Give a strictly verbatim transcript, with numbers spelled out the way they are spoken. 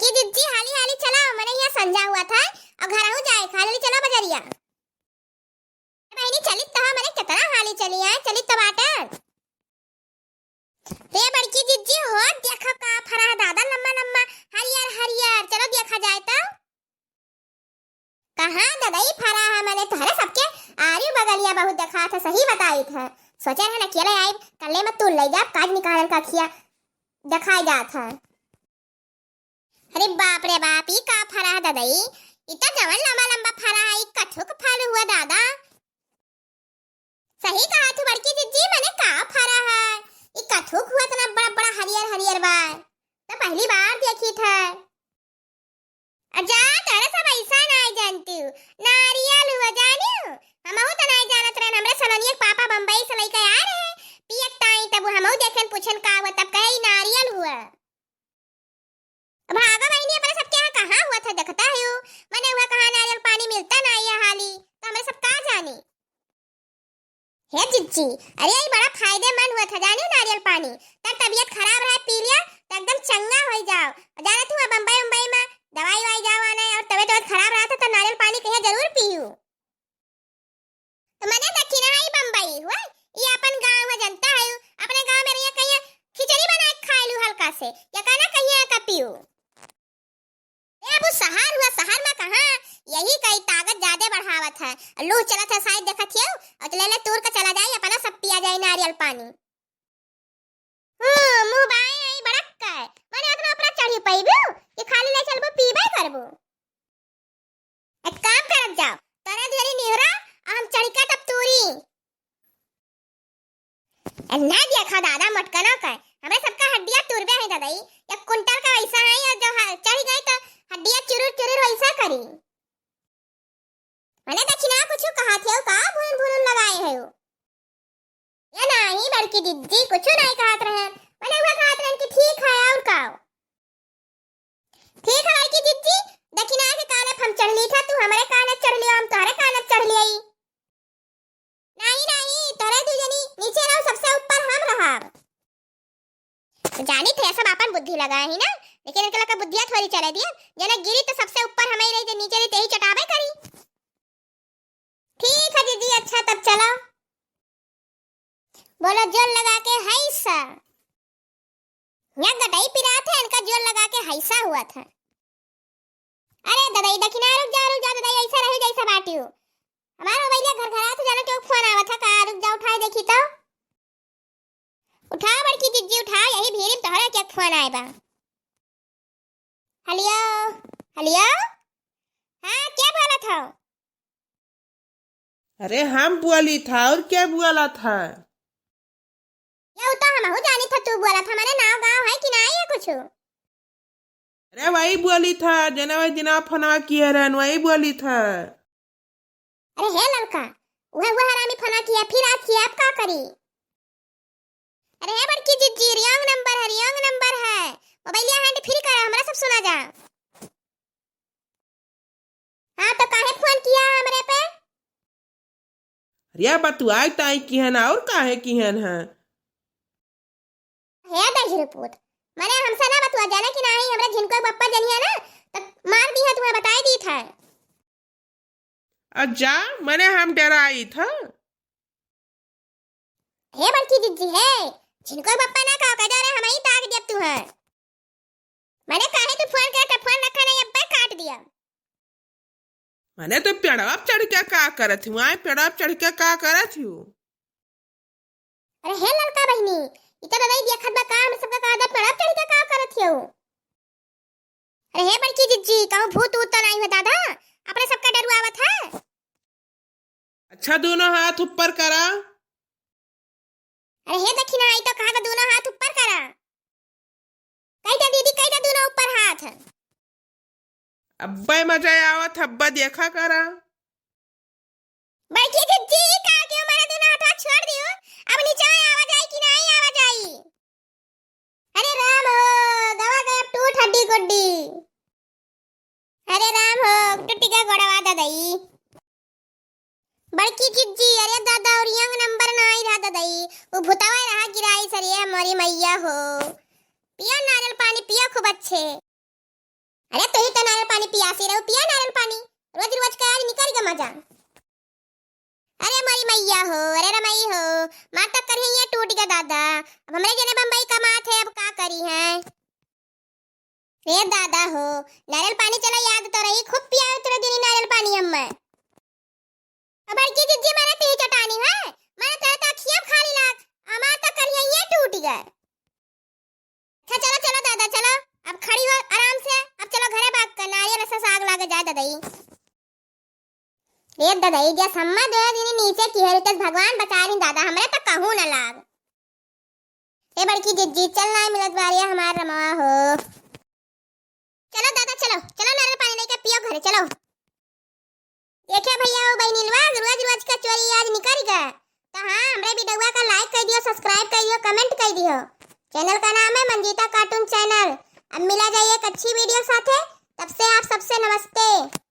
ए जिज्जी, हाली हाली चला, मने यहाँ संझा हुआ था, अउर घरहू जाए, हाली हाली चला बजरिया। बहिनी, चलित त ह, मने केतना हाली चली आए, चलित त बाटे। रे बड़की जिज्जी हो, देखा का फरा है दादा, लम्मा लम्मा, हरियर हरियर, चलो देखा जाए त। कहाँ ददई फरा है, मने तोहरे सबके आरी बगलिया बहुत देखात है, सही बताइत है। सोचे रहे न अकेले आइब, कल्ले मत तू लइ जाब, काज निकालन का खिया देखाए जात है। अरे बाप रे बाप, ई का फरा है ददई? ई त जवन लंबा लंबा फरा है, ई कथुक फल हुआ दादा। सही कहा तू बड़की जिज्जी, मने का फरा है? ई कथुक हुआ इतना बड़ा बड़ा हरियर हरियर बा। त पहली बार देखी था। अजा, तोहरे सब ऐसा नाई जानती हूँ। नारियल हुआ जानी हूँ। हमहू त नाई जानत रहन। हमरे सलोनिया के पापा बम्बई से लइके आए रहे। पियक ताई तब हमहू देखेन, पूछेन का हुआ, तब कहे, "ई नारियल हुआ।" अब भागो बहिनी, अपने सबके यहाँ कहाँ हुआ था, देखता है यू। मने हुआ कहाँ नारियल पानी मिलता नाई है हाली। त हमरे सब का जानी। हे जिज्जी, अरे ई बड़ा फायदेमंद हुआ था, जानियो नारियल पानी। तर तबियत खराब रहे, पी लिया, त एकदम चंगा होइ जाओ। जाने तू बम्बई उम्बई में दवाई वाई जाओ आने और तबियत वबियत खराब रहा था, त नारियल पानी कहिया जरूर पीयू। त मने दक्षिणा है बम्बई हुआ, ई अपन गाँव में जनता है, अपने गाँव में रहिया कहिया खिचड़ी बना के खाए लू हल्का से, या कहना कहिया का पीयू। ए, अब उ शहर हुआ, शहर में कहाँ, यही कई ताकत ज्यादा बढ़ावत है। लूह चलत है, शायद देखत हियो, और ले ले तूर के चला जाई, अपना सब पिया जाई नारियल पानी। हम्म, मुँह बाएं आई बड़क के, मने अपना ऊपर चढ़ी पइबू कि खाली ले चलबू, पीबे करबू। एक काम करत जाओ, तोरे ढेरी निहुरा, आ हम चढ़ के तब तूरी। ए, ना देखा दादा, मटकना का, हमरे सबका हड्डिया तुरबे है ददई। एक कुंटल का वैसा है, और जो ह-, चढ़ गए तो हड्डिया चुरुर चुरुर वैसा करी। मने दक्षिणा कुछ कहा थे का, भुन भुन लगाए है वो। ये नाही बड़की जिज्जी, कुछ नाही कहत रहे, मने वह कहत रहे कि ठीक है, और का। ठीक है बड़की जिज्जी, दक्षिणा के कानब हम चढ़ ली था, तू हमरे कानब चढ़ लियो, हम तोहरे कानब चढ़ लियो। नाही, नाही, तोरे दू जनी नीचे रहो, सबसे ऊपर हम रहब। जानी थे, सब आपन बुद्धि लगाए ही ना, लेकिन इनके लगे बुद्धिया थोड़ी चले दिए, जना गिरी तो सबसे ऊपर हमें रही, जे नीचे रही, तेही चटाबे करी। ठीक है दीदी, अच्छा तब चलो। बोलो जोर लगा के हैसा। यहाँ गटई पिरात है, इनका जोर लगा के हैसा हुआ था। अरे ददई, दखिना, रुक जा, रुक जा ददई, ऐसा रही जैसा बाटी हो। हमार मोबाइलिया घर घर आत, जानो क्यों फोन आवत है का? रुक जा, उठाए देखी तो। उठाओ बड़की जिज्जी, उठाओ, यही भीड़ में तोहरे के फोन आए बा। हेलो, हेलो, हाँ, क्या बोलत हो? अरे हम बोली था, और क्या बोला था? ये तो हमहू जानी था, तू बोला था, मने नाव गाँव है कि नाही है कुछ? अरे वही बोली था, जेना वही दिना फोनवा किए रहन, वही बोली था। अरे हे ललका, वह, वह हरामी फोनवा किया, फिर आज किया, अब का करी? अरे हे बड़की जिज्जी, wrong number है, wrong number है। मोबाइलिया hand free करा, हमरा सब सुना जा। हाँ, तो काहे फोन किया हमरे पे? अरे बतुआए ताई किहन, और काहे किहन है? हे दहिर पूत, मने हमसे ना बतुआ, जाने कि नाही, हमरा झिनको बप्पा जनिया ना, तो मार दी है, तुम्हें बताई दी था। आ जा, मने हम डराई था। हे बड़की जिज्जी, हे, झिनको बप्पा ना कहो, कह दो रे, हम ही ताक दिया तू है। मने काहे तू फोन करे, तो फोन रखा नहीं, अब्बे काट दिया। मने तो पेड़वा पे चढ़ के का करत हूँ, आए पेड़वा पे चढ़ के का करत हूँ? अरे हे ललका बहिनी, इ तो नहीं देखत बा का, हम सबका कहा था पेड़वा पे चढ़ के का करत हूँ? अरे हे बड़की जिज्जी, कहूँ भूत ऊत तो नहीं हो दादा, अपने सबका डरुआवत है। अच्छा, दोनों हाथ ऊपर करा। अरे हे दखिना, आई तो कहा था दोनों हाथ ऊपर करा। कही था दीदी, कही था दोनों ऊपर हाथ। अब्बे मजा आवत, अब्बे देखा करा। बड़की जिज्जी, का क्यों मारा दोनों हाथ छोड़ दियो? अब नीचे आवा जाए कि नहीं आवा जाए? अरे राम हो, गवा गए अब टूट हड्डी गुड्डी। अरे राम हो, टूटी का गोड़वा ददई। बड़की जिज्जी, अरे दादा, और wrong number ना आई रहा ददई, वो भुतवा रहा गिराई सरिये मोरी मैया हो। पियो नारियल पानी, पियो खूब अच्छे। अरे तू ही तो नारियल पानी पियासी रहो, पिया नारियल पानी। रोज रोज का आज निकल गया मजा। अरे मोरी मैया हो, अरे रमई हो, मार तक करिया टूट गया दादा। अब हमरे जने बम्बई कमात है, अब का करी है? रे दादा हो, नारियल पानी चलो याद तो रही, खूब पियावत रहो दिन नारियल पानी हम्मे। अब बड़की जिज्जी मारे ती चटानी है, मारे तेरे तो अखियाँ खाली लाग, हमार तो करिया टूट गए। अच्छा चलो, चलो दादा चलो, अब खड़ी हो आराम से, अब चलो घरे भाग कर, नारियल ऐसा साग लागे जाए ददई। रे ददई, जस हम्मा दो दिन नीचे की है, रितेश भगवान बचा रही दादा, हमरे तो कहूँ न लाग। ए बड़की जिज्जी, चल ना मिलत बारिया हमार रमवा हो। चलो दादा, चलो, चलो नारियल पानी लेके पियो घरे, चलो। देखे भैया, वो बहनी लोग, रोज रोज का चोरी आज निकल गया। तो हाँ, हमरे वीडियो का like कर दियो, subscribe कर दियो, comment कर दियो। Channel का नाम है मंजीता cartoon channel। अब मिला जाए एक अच्छी video साथे, तब से आप सबसे नमस्ते।